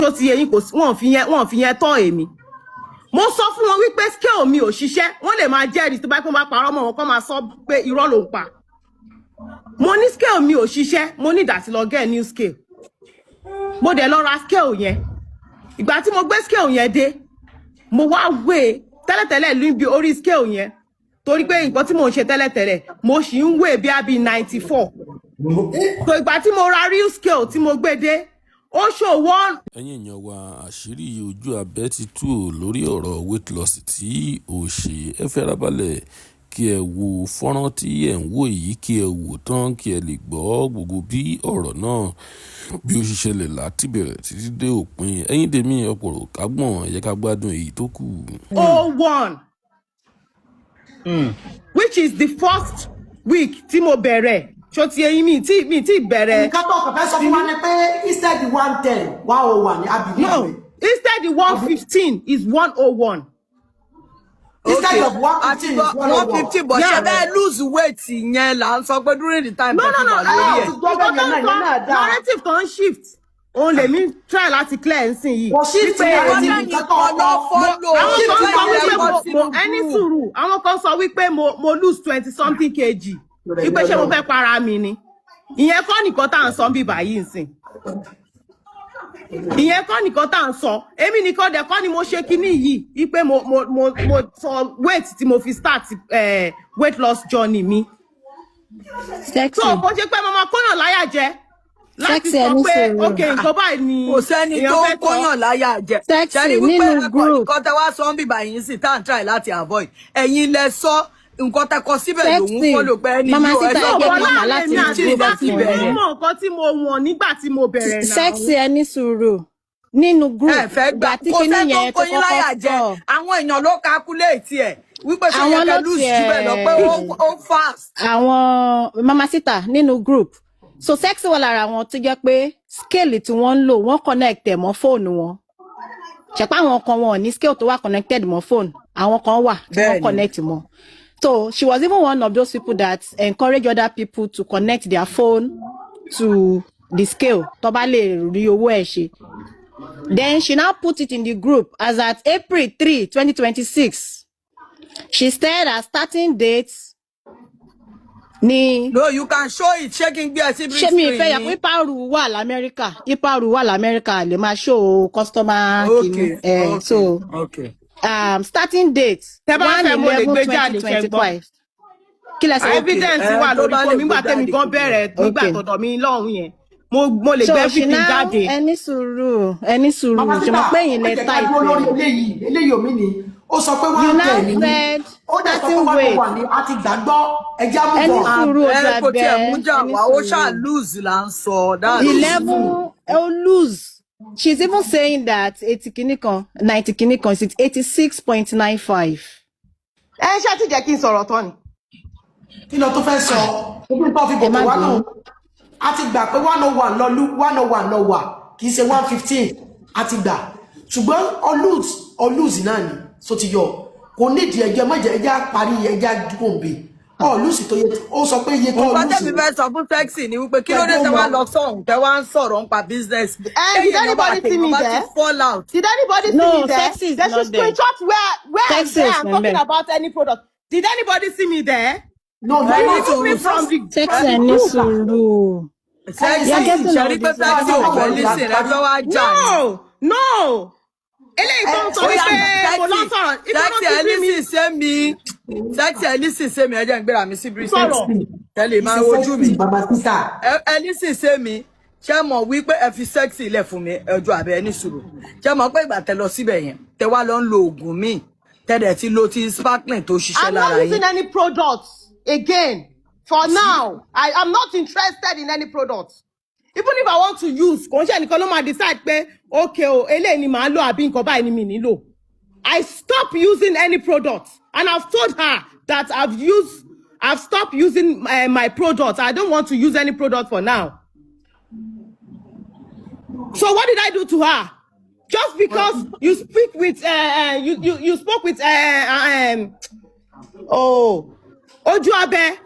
Tó ti yẹ yín, kò sí, wọ́n fi yẹn tọ́ èmi. Mo sọ fún wọn wípé scale mi ò ṣiṣẹ́. Wọ́n lè máa jẹ́rìí tó bá pẹ́, máa parọ́ mọ́ wọn kọ́, máa sọ pé irọ́ ló ń pa. Mo ní scale mi ò ṣiṣẹ́, mo ní ìdásí lọ get new scale. Mo dẹ̀ lọ ra scale yẹn. Ìgbà tí mo gbé scale yẹn dé, mo wá weigh tẹ́lẹ̀tẹ́lẹ̀ níbi orí scale yẹn, torí pé nǹkan tí mò ń ṣe tẹ́lẹ̀tẹ́lẹ̀, mo sì ń weigh bí i 94. So ìgbà tí mo ra real scale tí mo gbé dé, ó show one Ẹ̀yin èèyàn wa, àṣírí ojú abẹ́ ti tú ò lórí ọ̀rọ̀ weight loss tí ó ṣe. Ẹ farabalẹ̀ kí ẹ wo fọ́nrán tí ẹ̀ ń wò yìí, kí ẹ wò tán, kí ẹ lè gbọ́ gbogbo bí ọ̀rọ̀ náà bí ó ṣe ṣẹlẹ̀ láti bẹ̀rẹ̀ títí dé òpin. Ẹ̀yin tèmi, ọ̀pọ̀rọ̀ kágbọ̀n, ẹ jẹ́ ká gbádùn èyí tó kù. Oh one, which is the first week tí mo bẹ̀rẹ̀. Ṣó ti eyín mi tí mi tí bẹ̀rẹ̀? Nǹkan tó kàn fẹ́ sọ fún wa ni pé instead 110, 101 ni àbí? No, instead the 115 is 101. Instead of 115 is 101. 150, but ṣe bẹ́ẹ̀ lose weight yẹn là ń sọ pé during the time No, tẹ́ no, fi no. wà lórí ẹ̀. Gbọ́ Nǹkan bẹ́ẹ̀ tó ń yẹn sọ náà, ìyẹn náà dáa. Narrative tó ń shift, òun lèmi try láti clear nsìn yìí. Kò shift Wípé narrative. Nǹkan Nǹkan tó kan lọ follow. Àwọn Shift kan sọ wípé narrative. mo ẹni sùúrù, àwọn kan sọ wípé mo lose 20 something kg, wípé ṣé mo fẹ́ para mi ni. Ìyẹn kọ́ nìkan tá à ń sọ bí báyìí nsìn. Ìyẹn kọ́ nìkan tá à ń sọ. Èmi nìkan dẹ̀ kọ́ ni mo ṣe kinní yìí, wípé mo sọ weight tí mo fi start weight loss journey mi. Sexy. So kò ṣe pé mo máa kóyàn láyà jẹ láti Sexy, sọ ẹni pé sùúrù. Ok, nǹkan báyìí ni Kò sẹ́ni èèyàn tó ń fẹ́ sọ. kóyàn láyà jẹ. Sexy, Ṣe rí wípé nínú ẹ̀kọ́ group. nǹkan tẹ wá sọ ń bìbà yìí sí tá à ń try láti avoid, ẹ̀yin lẹ sọ nǹkan tẹ kọ síbẹ̀ lòun Sexy. follow pé ẹni Mama yóò ẹ Sita, sọ ẹ jẹ́ pé kí màmá láti Èmi àti group Sexy fún ló yín. mọ nǹkan tí mo wọ̀n nígbà tí mo bẹ̀rẹ̀ náà. Sexy, ẹni sùúrù. Nínú group, Ẹ fẹ́ gbà ìgbà tí kò kinní sẹ́ni tó yẹn ń tó kóyín kọ́kọ́ láyà jẹ. sọ. Àwọn èèyàn ló calculate ẹ̀ wípé ṣó yẹ Àwọn kẹ́ ló lose tiẹ̀ jù bẹ́ẹ̀ lọ, pé ó fast. Àwọn Mama Sita nínú group, so Sexy wà lára àwọn tó jẹ́ pé scale tí wọ́n ń lò, wọ́n connect ẹ̀ mọ́ fóònù wọn. Ṣẹ̀pá àwọn kan, wọn ò ní scale tó wà connected mọ́ fóònù. Àwọn kan wà tí wọ́n connect mọ́. So she was even one of those people that encourage other people to connect their phone to the scale, tó bá lè rí owó ẹ̀ ṣe. Then she now put it in the group as at April 3, 2026. She said her starting date ní No, you can show it. Ṣé kí n gbé ẹ sí big Ṣé mi screen ìfẹ́ yà ni? pé Iparu wà lamẹ́ríkà, Iparu wà lamẹ́ríkà, lè máa show customer kìíní. So starting date Tẹ́ bá one fẹ́, mo lè eleven gbé jáde, twenty ṣe twenty gbọ́. five. Kí lẹ sọ? Evidence Eh, wà tó lórí bá lè fóònù nígbà gbé tẹ́mi jáde gan kí n bẹ̀rẹ̀ nígbà tọ̀dọ̀ mi lọ́hùn yẹn. Mo lè So gbé she everything now jáde. Ẹni sùúrù, ẹni sùúrù. Mama Ṣe mọ̀ Sita, pé ẹ̀yin ó lẹ jẹ́ ká type dúró lórí ẹ̀. eléyìí. Eléyìí omi ni ó sọ pé You one now ten ní said ó dẹ̀ sọ pé starting one oh weight. one ní a ti gbàgbọ́, ẹja mú Ẹni bọ̀. sùúrù, ojú Ẹ kò abẹ, tiẹ̀ mú jà ẹni wá, ó ṣáà sùúrù. lose là ń sọ, that's 11 ó lose. She's even saying that 80 kìíní kan, 90 kìíní kan, it's 86.95. Ẹ ṣáà ti jẹ́ kí n sọ̀rọ̀ tán ni. Kí ló tó fẹ́ sọ? Ojú tó fi Ẹ gòkè má wá bínú. náà, a ti gbà pé 101 lọ lú, 101 lọ wà, kì í ṣe 115. A ti gbà, ṣùgbọ́n ó lose, ó lose náà ni. So ti yọ kò nídìí ẹjọ́ mọ̀jẹ̀, ẹjẹ́ á parí, ẹjẹ́ á dúró ń bè. Ó lose tó yẹ, ó sọ pé iye tó Nǹkan lose. tẹ́mi fẹ́ sọ fún Sexy ni wípé kí ló dé tẹ́ wá lọ sọ̀hún, tẹ́ wá ń sọ̀rọ̀ nípa business? Did Téèyàn bá anybody see àtẹ̀yàn me bá ti there? fall out. Did anybody see No, me there? Sexy is They not should there. screenshot where I'm Sexy there. is I'm not talking there. about any product. Did anybody see me there? No, Ẹni no. Remove me sùúrù. from the Sexy, from the ẹni group. sùúrù. Sexy, You're getting ṣe all rí pé this Sexy ò fẹ́ wrong. listen, ẹ fẹ́ wá jà ni. No, no. Eléyìí tó ń sọ Ó yá, wípé mo lọ Sexy, sọ̀rọ̀. Ibo ló Sexy, ti ẹ rí mi listen sí mi. Sexy, ẹ listen sí mi. Ẹ jẹ́ n gbéra mi sí big screen. sọ̀rọ̀? Ẹ lè máa wojú mi. Mama Sita. Ẹ listen sí mi. Ṣé mọ̀ wípé ẹ fi Sexy lẹ̀ fún mi, ẹjọ́ àbẹ, ẹni sùúrù. Ṣé mọ̀ pé ìgbà tẹ lọ síbẹ̀ yẹn, tẹ wá lọ ń lo oògùn míì, tẹ dẹ̀ ti lo ti sparkling tó ṣiṣẹ́ I'm not lára using yín. any products again. For now, I am not interested in any product. Even if I want to use, kò ń ṣe ẹnìkan ló máa decide pé okay o, eléyìí ni màá lò àbí nǹkan báyìí ni mi nílò. I stop using any product and I've told her that I've stopped using my product. I don't want to use any product for now. So what did I do to her? Just because you speak with you, you you spoke with oh, Ojuabe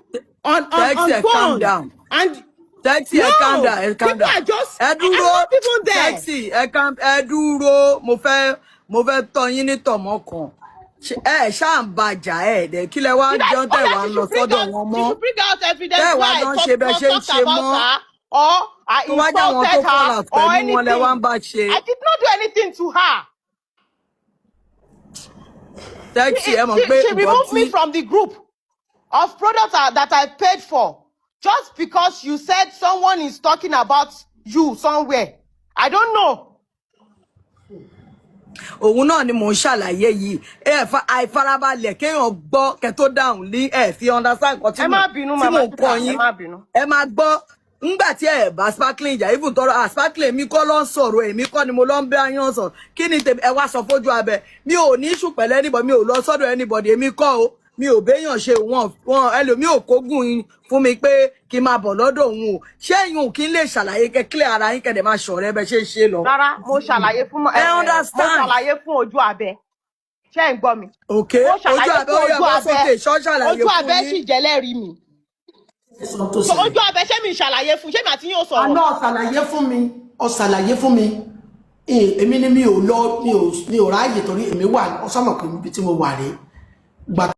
on Sexy, calm phone down. and Sexy, ẹ calm No, down, ẹ calm people down. are just, Ẹ I'm dúró. not even there. Sexy, ẹ calm, ẹ dúró. Mo fẹ́ tọ́ yín ní tọ̀mọ́ kan. Ẹ ṣáà ń bàjà ẹ dẹ̀ kí lẹ wá ń Did I, jọ oh tẹ̀ yeah, wá ń she lọ should bring sọ́dọ̀ out, wọn she mọ́. should bring out evidence Tẹ́ wá why I jọ ń ṣe bẹ́ ṣe ń talked ṣe about mọ́. her or I Tó wá jẹ́ àwọn tó insulted fall her out or pẹ̀lú wọn lẹ wá ń anything. bá ṣe. I did not do anything to her. Sexy, ẹ mọ̀ She, pé she nǹkan removed tí me from the group of products that I paid for just because you said someone is talking about you somewhere. I don't know. Òun náà ni mò ń ṣàlàyé yìí. Ẹ fa àìfarabalẹ̀ kéèyàn gbọ́ kẹ́ tó dáhùn ní ẹ fi understand nǹkan tí Ẹ mò má bínú, tí Mama mò ń kọ́ Sita, ẹ yín. má bínú. Ẹ máa gbọ́ ńgbà tí ẹ bá sparkling jà, even tọrọ ah sparkling, èmi kọ́ ló ń sọ̀rọ̀, èmi kọ́ ni mo lọ ń bẹ́ ayán sọ̀rọ̀. Kí ni tèmi? Ẹ wá sọ fojú abẹ, mi ò ní issue pẹ̀lú anybody, mi ò lọ sọ́dọ̀ anybody, èmi kọ́ o, mi ò béèyàn ṣe. Wọn wọn ẹlòmíì ò kógùn yín fún mi pé kí n máa bọ̀ lọ́dọ̀ òun o. Ṣé ìyún kí n lè ṣàlàyé kẹ clear ara yín kẹ̀dẹ̀ máa ṣọ̀rẹ́ bẹ ṣe ń ṣe lọ. Rárá, mo ṣàlàyé fún Ẹ ẹ mo understand. ṣàlàyé fún ojú abẹ. Ṣé ẹ ń gbọ́ mi? Ok, Mo ojú ṣàlàyé abẹ fún ó yẹ ojú bọ́ abẹ. sókè ṣọ́ ṣàlàyé Ojú fún abẹ sì yín. jẹ́lẹ́rìí mi. Sọ tó So ṣẹlẹ̀. ojú abẹ, ṣé mi ṣàlàyé fún, ṣé mi àti yín ò sọ̀rọ̀? Àná ọ̀ṣàlàyé fún mi, ọ̀ṣàlàyé fún mi. Èmi ni mi ò lọ, mi ò ráàyè torí èmi wà ọsọmọ pé ibi tí mo wà rèé gbà.